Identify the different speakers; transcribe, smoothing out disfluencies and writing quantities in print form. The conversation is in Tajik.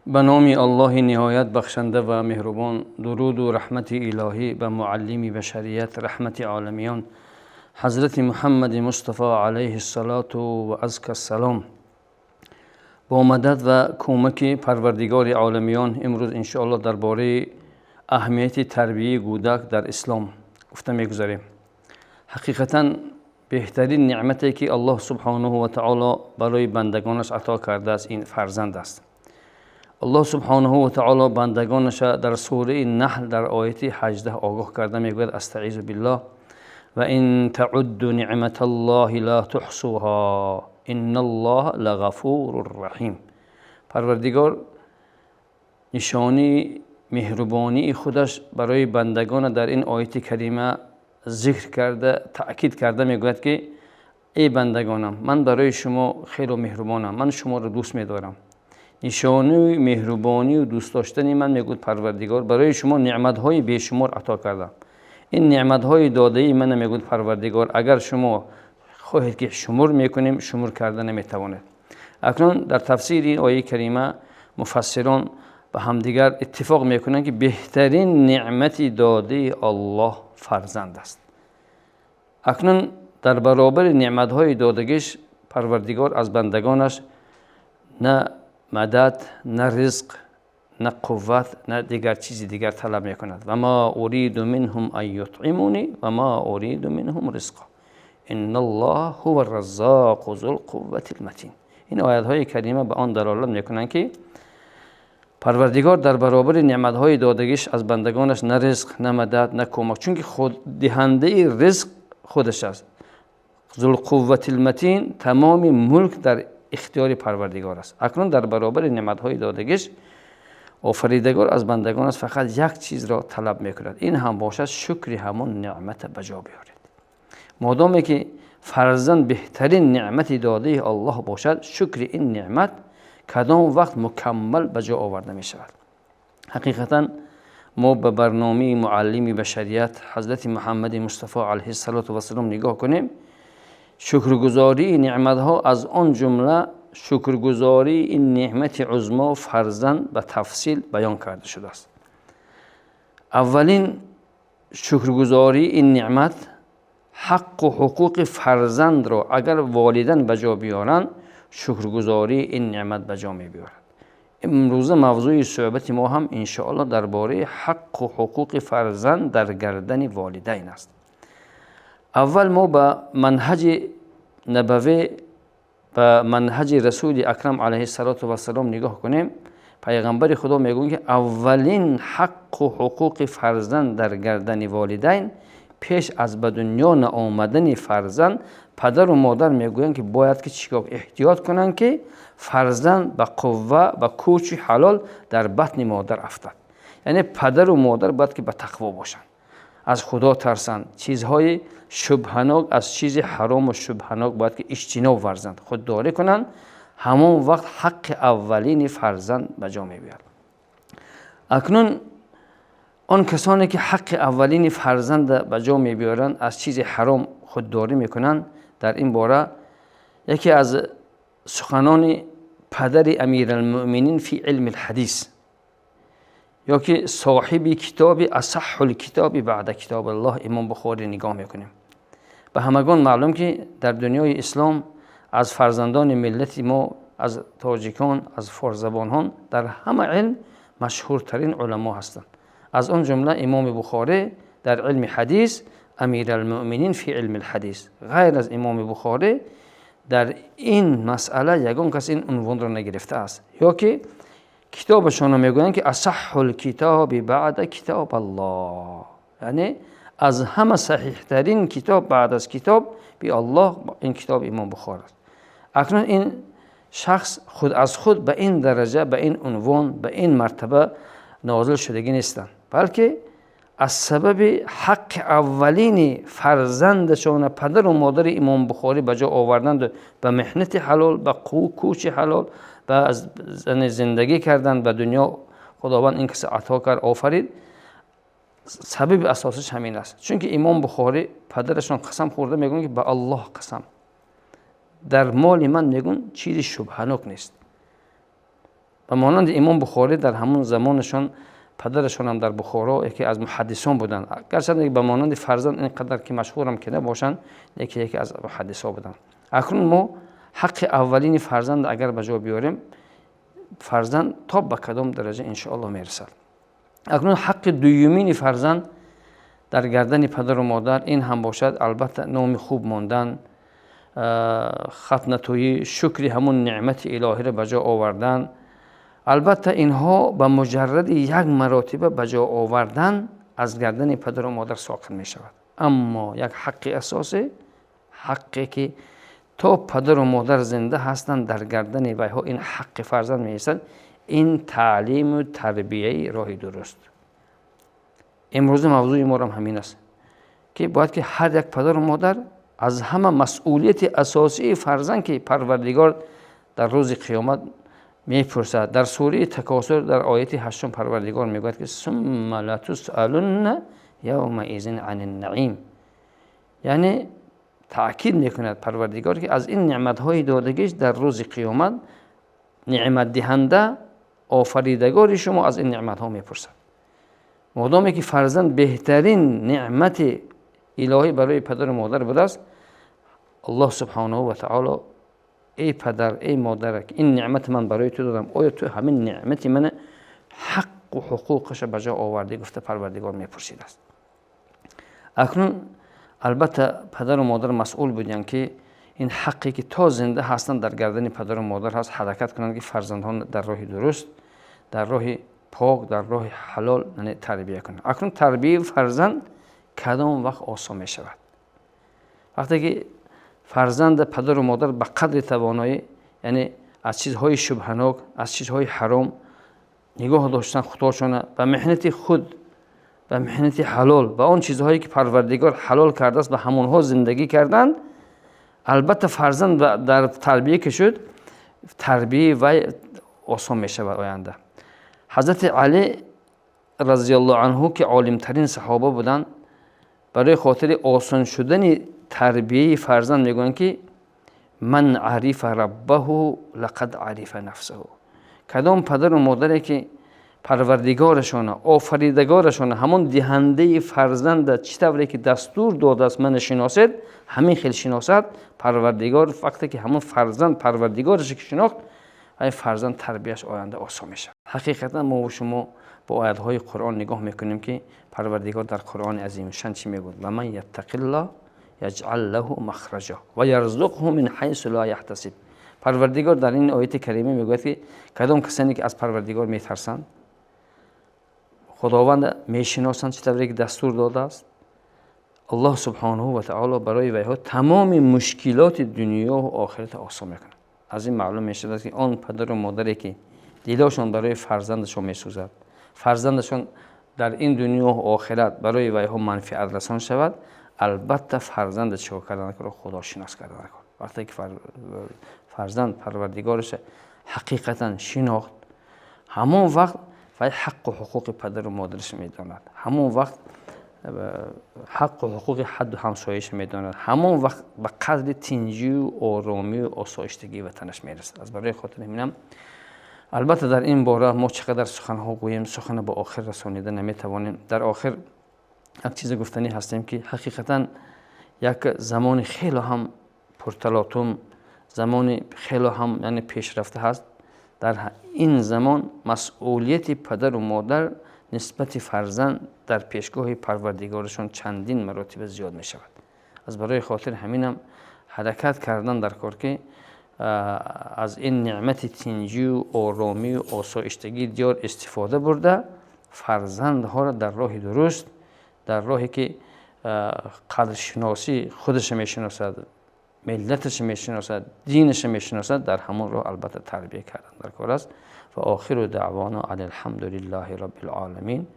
Speaker 1: Ба номи Аллоҳи ниҳоят бахшанда ва меҳрубон, дуруду раҳмати илоҳӣ ба муаллими башарият, раҳмати оламиён, ҳазрати Муҳаммади Мустафо алайҳиссалоту вассалом. Бо мадад ва кӯмаки Парвардигори оламиён имрӯз иншооллоҳ дар бораи аҳамияти тарбияти кӯдак дар ислом гуфта мегузарем. Ҳақиқатан беҳтарин неъмате ки Аллоҳ субҳонаҳу ва таъоло барои бандагонаш ато кардааст, ин фарзанд аст. Аллоҳ субҳонаҳу ва таъоло бандагонашро дар сураи Наҳл дар ояти 18 огоҳ карда мегӯяд: Аъӯзу биллоҳ, ва ин таъуддӯ неъматаллоҳи ло таҳсӯҳо инналлоҳа лағафурун раҳим. Парвардигор нишонаи меҳрубонии худаш барои бандагон дар ин ояти карима зикр карда, таъкид карда мегӯяд ки эй бандагонам, ман барои шумо хеле меҳрубонам, ман шуморо дӯст медорам. Нишонаи меҳрубонӣ ва дӯст доштани ман, мегӯяд Парвардигор, барои шумо неъматҳои бешумор ато кардам. Ин неъматҳои додаи ман, мегӯяд Парвардигор, агар шумо хоҳед ки шумор мекунем, шумор карда наметавонед. Акнун дар тафсири ин ояти карима муфассирон ба ҳамдигар иттифоқ мекунанд ки беҳтарин неъмати додаи Аллоҳ фарзанд аст. Акнун дар баробари неъматҳои додагиаш Парвардигор аз бандагонаш на мадад, на ризқ, на қувват, на дигар чизи дигар талаб мекунад. Ва мо уриду минҳум ан ютъимуни ва мо уриду минҳум ризқо инналлоҳа ҳувар-раззоқу зул-қувватил матин. Ин оятҳои карима ба он далолат мекунанд ки Парвардигор дар баробари неъматҳои додагиаш аз бандагонаш на ризқ, на мадад, на кӯмак, чунки худ диҳандаи ризқ худаш аст. Зул-қувватил матин, тамоми мулк дар ихтиёри Парвардигор аст. Акнун дар баробари неъматҳои додагиаш Офаридгор аз бандагонаш фақат як чизро талаб мекунад, ин ҳам бошад шукри ҳамон неъматро ба ҷо биёред. Модоме ки фарзанд беҳтарин неъмати додаи Аллоҳ бошад, шукри ин неъмат кадом вақт мукаммал ба ҷо оварда мешавад? Ҳақиқатан мо ба барномаи муаллими башарият ҳазрати Муҳаммади Мустафо алайҳиссалоту вассалом нигоҳ кунем, шукргузории неъматҳо, аз он ҷумла шукргузории ин неъмати узмо фарзанд ба тафсил баён карда шудааст. Аввалин шукргузории ин неъмат ҳақ ва ҳуқуқи фарзандро агар волидайн ба ҷо биёранд, шукргузории ин неъмат ба ҷо меоварад. Имрӯз мавзӯи суҳбати мо ҳам иншооллоҳ дар бораи ҳақ ва ҳуқуқи фарзанд дар гардани волидайн аст. Аввал мо ба манҳаҷи набавӣ, ба манҳаҷи Расули Акрам алайҳиссалоту вассалом нигоҳ кунем. Паёмбари Худо мегӯяд ки аввалин ҳақ ва ҳуқуқи фарзанд дар гардани волидайн пеш аз ба дунё наомадани фарзанд, падару модар мегӯянд ки бояд ки чӣ кор эҳтиёт кунанд ки фарзанд ба қувва, ба кӯчи ҳалол дар батни модар афтад. Яъне падару модар бояд ки ба тақво бошанд, аз Худо тарсанд, чизҳои шубҳанок, аз чизи ҳаром ва шубҳанок бояд ки иҷтиноб варзанд, худдорӣ кунанд. Ҳамон вақт ҳаққи аввалини фарзанд ба ҷо меояд. Акнун он касоне ки ҳаққи аввалини фарзанд ба ҷо меоваранд, аз чизи ҳаром худдорӣ мекунанд, дар ин бора яке аз суханони падари Амиралмӯъминин фи илмил-ҳадис ё ки соҳиби китоби асаҳҳул-китоб баъда китобиллоҳ Имом Бухорӣ нигоҳ мекунем. Ба ҳамагон маълум ки дар дунёи ислом аз фарзандони миллати мо, аз тоҷикон, аз форсзабонон дар ҳама илм машҳуртарин уламо ҳастанд. Аз он ҷумла Имом Бухорӣ дар илми ҳадис Амиралмӯъминин фи илмил-ҳадис. Ғайр аз Имом Бухорӣ дар ин масъала ягон кас ин унвонро нагирифтааст. Ё ки китобашонро мегӯянд ки асаҳҳул-китоб баъда китобиллоҳ, яъне аз ҳама саҳеҳтарин китоб баъд аз китоби Аллоҳ ин китоби Имом Бухорӣ аст. Акнун ин шахс худ аз худ ба ин дараҷа, ба ин унвон, ба ин мартаба нозил шудагӣ нестанд, балки аз сабаби ҳаққи аввалини фарзандашон падару модари Имом Бухорӣ ба ҷо оварданд ва ба меҳнати ҳалол, ба кӯчи ҳалол, ба зиндагӣ кардан ба дунё Худованд ин касро ато кард, офарид. Сабаби асосиаш ҳамин аст. Чунки Имом Бухорӣ падарашон қасам хӯрда мегӯянд ки ба Аллоҳ қасам, дар моли ман, мегӯянд, чизи шубҳанок нест. Ба монанди Имом Бухорӣ дар ҳамон замонашон падарашон ҳам дар Бухоро яке аз муҳаддисон буданд. Гарчи ба монанди фарзанд инқадар ки машҳур ҳам ки набошанд, лекин яке аз муҳаддисон буданд. Акнун мо ҳаққи аввалини фарзанд агар ба ҷо биёварем, фарзанд то ба кадом дараҷа иншооллоҳ мерасад. Акнун ҳаққи дуюмини фарзанд дар гардани падару модар ин ҳам бошад, албатта номи хуб мондан, хатнатӯӣ, шукри ҳамон неъмати илоҳиро ба ҷо овардан. Албатта инҳо ба муҷаррад як маротиба ба ҷо овардан аз гардани падару модар соқит мешавад. Аммо як ҳаққи асосӣ, ҳаққе ки то падару модар зинда ҳастанд дар гардани онҳо ин ҳаққи фарзанд меистад, ин таълим ва тарбияти роҳи дуруст. Имрӯз мавзӯи мо ҳам ҳамин аст, ки бояд ки ҳар як падару модар аз ҳама масъулияти асосии фарзанд, ки Парвардигор дар рӯзи қиёмат мепурсад. Дар сураи Такосур дар ояти ҳаштум Парвардигор мегӯяд, ки сумма латусалунна явмаизин анин-наим. Яъне таъкид мекунад Парвардигор, ки аз ин неъматҳои додагиаш дар рӯзи қиёмат неъматдиҳанда, офаридгори шумо аз ин неъматҳо мепурсад. Модоме ки фарзанд беҳтарин неъмати илоҳӣ барои падару модар будааст, Аллоҳ субҳонаҳу ва таъоло эй падар, эй модар, ин неъмати ман барои ту додам, оё ту ҳамин неъмати ман ҳақ ва ҳуқуқашро ба ҷо овардӣ? Гуфта Парвардигор мепурсид аст. Акнун албатта падару модар масъул буданд, ки ин ҳаққе ки то зинда ҳастанд дар гардани падару модар ҳаст, ҳаракат кунанд, ки фарзандон дар роҳи дуруст, дар роҳи пок, дар роҳи ҳалол яъне тарбия кунанд. Акнун тарбияти фарзанд кадом вақт осон мешавад? Вақте ки фарзанд падару модар ба қадри тавоноӣ, яъне аз чизҳои шубҳанок, аз чизҳои ҳаром нигоҳ доштан худашонро ба меҳнати худ, ба меҳнати ҳалол, ба он чизҳое ки Парвардигор ҳалол кардааст, ба ҳамонҳо зиндагӣ карданд, албатта фарзанд дар тарбия ки шуд, тарбияи вай осон мешавад оянда. Ҳазрати Алӣ разияллоҳу анҳу, ки олимтарин саҳоба буданд, барои хотири осон шудани тарбияи фарзанд мегӯянд, ки ман арифа раббаҳу лақад арифа нафсаҳу. Кадом падару модаре ки Парвардигорашон, офаридгорашон, ҳамон диҳандаи фарзанд чӣ тавре ки дастур додааст ман шиносед, ҳамин хел шиносад, Парвардигор вақте ки ҳамон фарзанд Парвардигорашро ки шинохт, ай фарзанд тарбияш оянда осон мешавад. Ҳақиқатан мо ва шумо бо оятҳои Қуръон нигоҳ мекунем, ки Парвардигор дар Қуръони азимушшан чӣ мегӯяд? Ва ман яттақиллоҳа яҷъал лаҳу махраҷан ва ярзуқҳу мин ҳайсу ло яҳтасиб. Парвардигор дар ин ояти карима мегӯяд, ки кадом касоне ки аз Парвардигор метарсанд, Худованд мешиносанд, чӣ тавре ки дастур додааст, Аллоҳ субҳонаҳу ва таъоло барои вайҳо тамоми мушкилоти дунё ва охиратро осон мекунад. Аз ин маълум мешавад, ки он падару модаре ки дилашон барои фарзандашон месӯзад, фарзандашон дар ин дунё ва охират барои вайҳо манфиат расон шавад, албатта фарзанд чӣ кор кардан кунад? Худошинос кардан кунад. Вақте ки фарзанд Парвардигорашро ҳақиқатан шинохт, ҳамон вақт вай ҳақ ва ҳуқуқи падару модарашро медонад, ҳамон вақт ҳақ ва ҳуқуқи ҳадду ҳамсояашро медонад, ҳамон вақт ба қадри тинҷӣ ва оромӣ ва осоиштагии ватанаш мерасад. Аз барои хотири ҳамин ҳам албатта дар ин бора мо чӣ қадар суханҳо гӯем, сухан ба охир расонида наметавонем. Дар охир як чиз гуфтанӣ ҳастем, ки ҳақиқатан як замони хеле ҳам пурталотум, замони хеле ҳам яъне пешрафта ҳаст. Дар ин замон масъулияти падару модар нисбат фарзанд дар пешгоҳи Парвардигорашон чандин маротиба зиёд мешавад. Аз барои хотири ҳамин ҳам ҳаракат кардан дар кор, ки аз ин неъмати тинҷӣ ва оромӣ ва осоиштагии диёр истифода бурда, фарзандҳоро дар роҳи дуруст, дар роҳе ки қадршиносии худашро мешиносад, миллаташро мешиносад, динашро мешиносад, дар ҳамон роҳ албатта тарбия кардан дар кор аст. Ва охиру даъвоно алҳамдулиллоҳи роббил оламин.